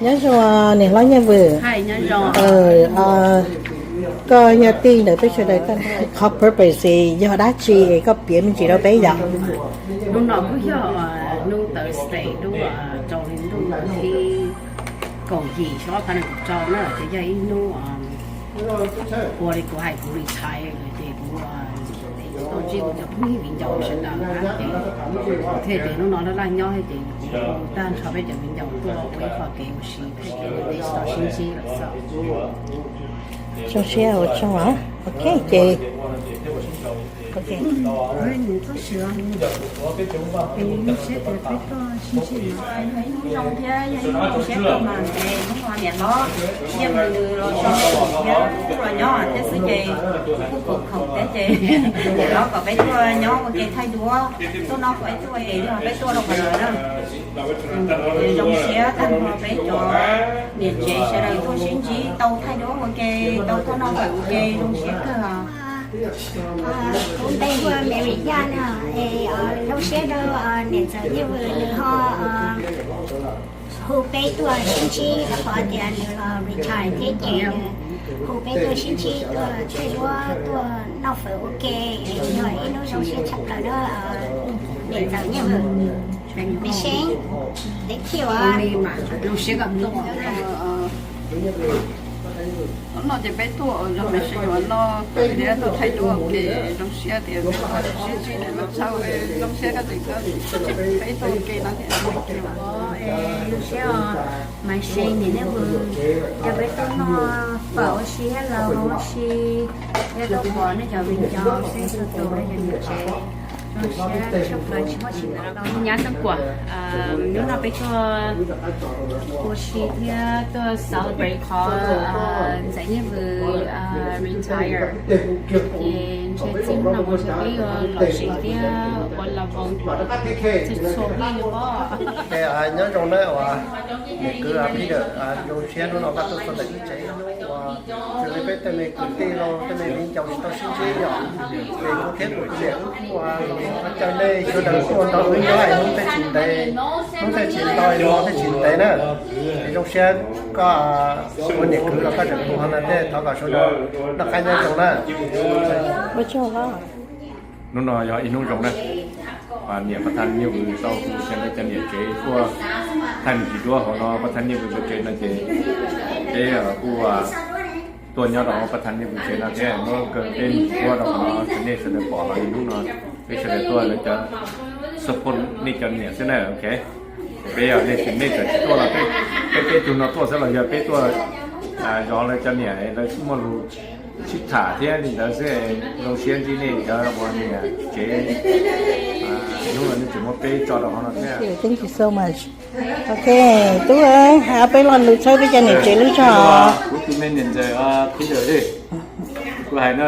Nyob zoo niam hlob Nyiaj Vwm. Koj yog tij ntawm peb sawv daws, qhov purpose yog dab tsi es koj piav me ntsis rau peb yom? Hnub no kuj yog hnub Thursday, hnub rau li ntuj thib kaum yim xyoo ob phav nees nkaum rau na, ces yog ib hnub ua li kuv hais kuv retire lawm ces kuv tau ntsib kuv cov phooj ywg viv ncaus sawv daws na, ces kuv thiaj tias hnub no laj laj nyob ces kuv tag nrho peb cov viv ncaus tuaj ua ib qho kev ua si, tau sib ntsib lawm xwb. Zoo siab ua tsaug os. Ok, ces ok. Zoo siab kawg thiab, yog ib hnub zoo thiab yog ib hnub zoo siab kawg mas ntev hnub no niam hlob Nyiaj Vwm nws los so thiab los nyob thiab xwb ces kuj khoom khoom thiab ces niam hlob kom peb tuaj nyob ua ke thaij duab, tuaj noj fawm ua ke, yog peb tuaj rau qhov ntawd na. Ces zoo siab tag nrho peb cov niam tsev sawv daws tuaj sib ntsib tau thaij duab ua ke, tau tuaj noj fawm ua ke, zoo siab kawg os. Kuv npe hu ua Mary Yaj na, es zoo siab rau niam ntxawm Nyiaj Vwm nws ho hu peb tuaj sib ntsib rau qhov tias nws los retire thiab ces nws hu peb tuaj sib ntsib tuaj thaij duab tuaj noj fawm ua ke, es yog ib hnub zoo siab tshaj plaws rau niam ntxawm Nyiaj Vwm. Many thanks, thank you. Hnub no ces peb tuaj ua zog me sib yuav noj fawm thiab tuaj thaij duab ua ke, zoo siab tias peb tuaj sib ntsib lawm los txhawb, zoo siab koj tseem tuaj, peb tuaj ua ke no thiab. Zoo siab mas seb niam Nyiaj Vwm coj peb tuaj noj fawm ua si, los ua si, thiab tuaj pom nej cov viv ncaus seb tuaj tus nej cov niam tsev. Zoo siab tshaj plaws tsis muaj tsis ntev los nyab Xeeb Kuam, hnub no peb tuaj ua si thiab tuaj celebrate qhov ntxawm Nyiaj Vwm retire, ces ntshe txij hnub no mus ces peb yuav lom zem thiab ua lom zem txhua txhua hnub li os. Nyob zoo na uas niam kwv Peter, zoo siab hnub no koj tuaj txog ntawm wb tsev hnub uas raws li peb tej me kwv tij los tej me viv ncaus tsis tau sib ntsib yom, ces kuv thiab kuv tus niam wb kuj ua caw nej sawv daws tuaj nrog wb nyob es hnub thiaj tsis ntev, hnub thiaj tsis ntau, hnub thiaj tsis ntev na. Es zoo siab koj ua niam kwv los koj tseem hu ho no thiab, thov kom sawv daws noj qab nyob zoo na. Hnub no yog ib hnub zoo na. Niam Pab Thaj Nyiaj Vwm tau hu xyoo nej cov niam tsev tuaj thaij me ntsis duab hauv no Pab Thaj Nyiaj Vwm tsev no ces peb kuj tuaj nyob rau Pab Thaj Nyiaj Vwm tsev no thiab muab kawg peb duab rau hauv no rau nej sawv daws pom los ib hnub no peb sawv daws tuaj lawv cov support nej cov niam xwb na, ok. Peb yog nej tsis, nej txawm tsis tuaj los peb, peb peb tug no tuaj xwb los yog peb tuaj zov lawv cov niam lawv muaj lus sib tham thiab li ntawd xwb. Zoo siab ntsib nej cov ua niam tsev, hnub no nej tseem muab peb tso rau hauv no thiab. Thank you so much. Ok, tub, hais ob peb lo lus txhawb peb cov niam tsev lub zog. Kuv tus me niam ntxawm Peter, kuv hais no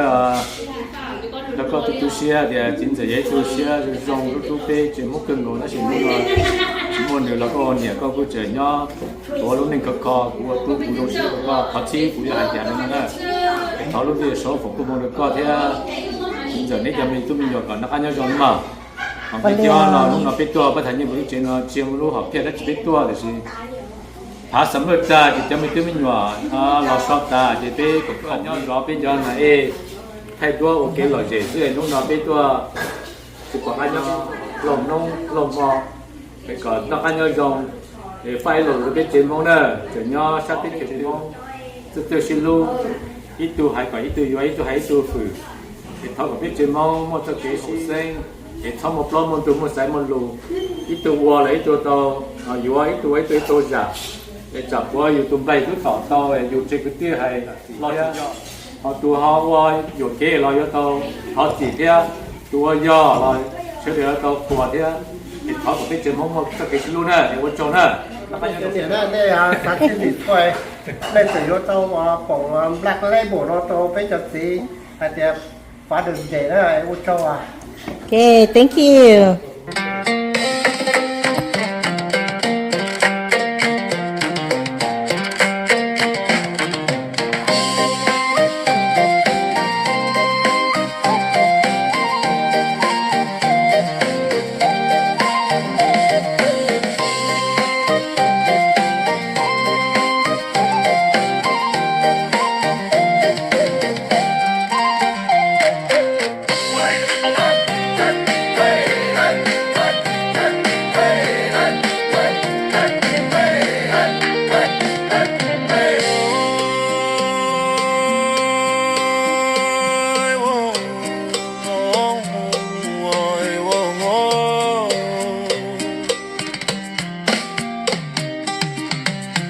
rau koj tu tu siab tias txiv ntxawm yog ib tug siab zoo zoo, hlub hlub peb tsev Hmoob kawg nkaus, tab sis hnub no tsis muaj nws los koj ua niam koj kuj tseem nyob tuav lub neej khov kho, kuv ua tub kuv zoo siab rau koj. Qhov txhib kuv yuav hais tias li no na, thov lub ntuj yuav sau foom koob hmoov rau koj thiab txiv ntxawm neb cov me tub me nyuam kom noj qab nyob zoo mas. Hos peb thiab no, hnub no peb tuaj Pab Thaj Nyiaj Vwm lub tsev no tsis yog lub hom phiaj dab tsi, peb tuaj tiam sis thav summer tag ces cov me tub me nyuam los so tas ces peb kom tuaj nyob zov peb cov nas ej, thaij duab ua kev lom zem xwb. Hnub no peb tuaj tsis pom qab nyob, laug noob laug hmo, es kom noj qab nyob zoo, es faib los rau peb tsev Hmoob na, tseem nyob sab teb chaws Hmoob, txawj txawj sib hlub, ib tug hais kom ib tug yuav, ib tug hais ib tug fwm. Es thov kom peb tsev Hmoob muaj txoj kev haum xeeb, es txhob muaj plaub muaj ntug muaj xaiv muaj lus, ib tug ua los ib tug tau yuav, ib tug ua ib tug ib tug zam. Es tsam puav yus tus nplaig twb tom tau, yus tsev kwv tij hais los thiab, ho tus ho ua yuam kev los yuav tau thov txim thiab, tus ua yog los sawv daws yuav tau qhuas thiab. Es thov kom peb tsev Hmoob muaj txoj kev sib hlub na, es ua tsaug na. Nej xav txhiaj lim thua, nej tseem yuav tau poom Black Label no rau peb cov txiv hais tias Father's Day na, es ua tsaug. Ok, thank you.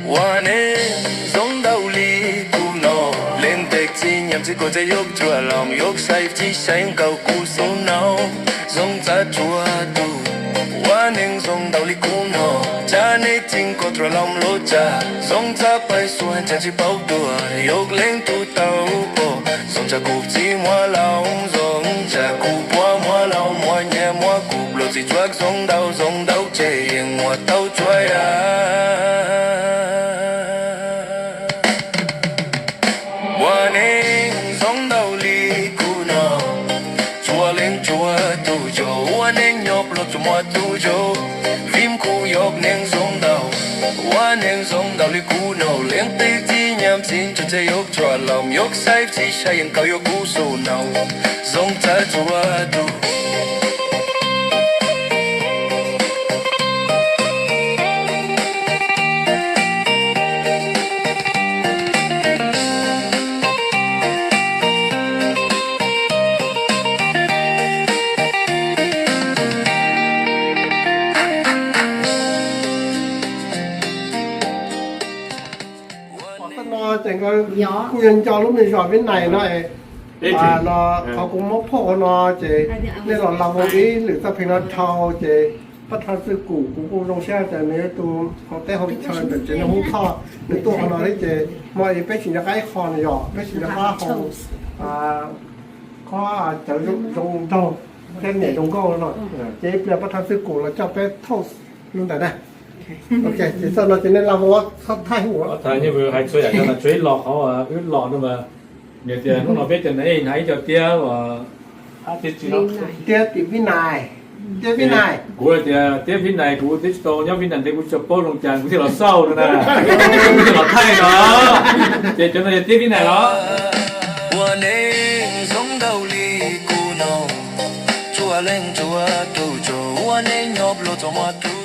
Ua neej zoo ntau li kuv no, leej twg tsis nyiam tsis khuv txawm yuav tsuas los yuav saib tsis saib nkaus kuv xub no. Zoo txav tsuag tug, ua neej zoo ntau li kuv no, tsam nej tsis khuv tsuas los lub tsam. Zoo txav pais xuas ntshe tsis paub tuag, yuav leej tug tau pom. Zoo txav kuv txiv muab laus, zoo txav kuv puab muab laus, muab nyiaj muab kuv pluas txiv tsuag zoo ntau zoo ntau ces yeej muab tau tsuag yam. Ua neej zoo ntau li kuv no, tsuas leej tsuas tug zoo, ua neej nyob los tsuas muaj tug zoo. Vim kuv yog neej zoo ntau, ua neej zoo ntau li kuv no, leej twg tsis nyiam tsis ntshaw txawm yuav tsuas los yuav saib tsis saib yeej kawg yuav kuv xub no. Zoo txav tsuag tug. Qhov no ces nkawd kuj yog nco lub me zos Vib Nais no es, no qhov kuv muab phoj ua no ces nej los laug ua ib lwm txoj pheej no dhau ces pab thawj xwb kuv, kuv kuj zoo siab tias nws yog tus hauv teb hauv chaw ntawm tsev neeg Hmoob Thoj, nws tuaj qhov no thiab ces hmo es peb tsis nco qab ib qho no yog peb tsis nco qab hauv qhov cawv zoo nraug thiab niam zoo nkauj no, ces ib pliag pab thawj xwb kuv los coj peb thauj lub ntawd na. Ok, ces txoj no ces nej laug ua txhob thaij hu. Thaij hu hais txhua yam no mas tsuas ib lo qhov wb los no mas, nws tias hnub no peb cov neeg hnav ib co tiab uas tiab tim Vib Nais, tiab Vib Nais. Kuv hais tias tiab Vib Nais, kuv twb tsis tau nyob Vib Nais ntev, kuv tsis paub zoo cas kuv thiaj los xauj no na, kuv thiaj los thaij no. Ces cov no yog tiab Vib Nais los. Ua neej zoo ntau li kuv no, tsuas leej tsuas tug zoo, ua neej nyob los tsuas muaj tug